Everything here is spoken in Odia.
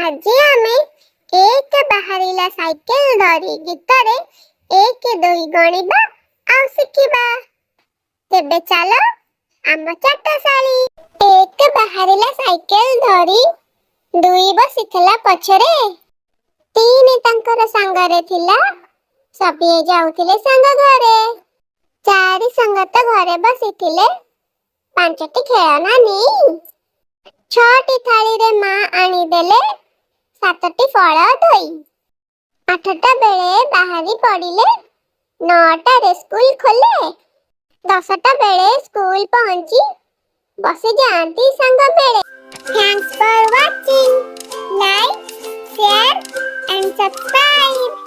ଆଜି ଆମେ "ଏକ ବାହାରିଲା ସାଇକେଲ ଧରି" ଗୀତରେ ଏକ, ଦୁଇ ଗଣିବା ଆଉ ଶିଖିବା। ତେବେ ଚାଲ ଆମ ଚାଟଶାଳୀ। ଏକ ବାହାରିଲା ସାଇକେଲ ଧରି, ଦୁଇ ବସିଥିଲା ପଛରେ, ତିନି ତାଙ୍କର ସାଙ୍ଗରେ ଥିଲା, ସଭିଏଁ ଯାଉଥିଲେ ସାଙ୍ଗ ଘରେ। ଚାରି ସଙ୍ଗତ ଘରେ ବସିଥିଲେ ପାଞ୍ଚଟି ଖେଳନା ନେଇ। ଛଅଟି ଥାଳିରେ ମା ଆଣିଦେଲେ ସାତଟି ଫଳ ଧୋଇ। 8ଟା ବେଳେ ବାହାରି ପଡ଼ିଲେ, 9ଟାରେ ସ୍କୁଲ ଖୋଲେ। 10ଟା ବେଳେ ସ୍କୁଲ ପହଞ୍ଚି ବସିଯାଆନ୍ତି ସାଙ୍ଗ ମେଳେ। Thanks for watching. Like, share and subscribe.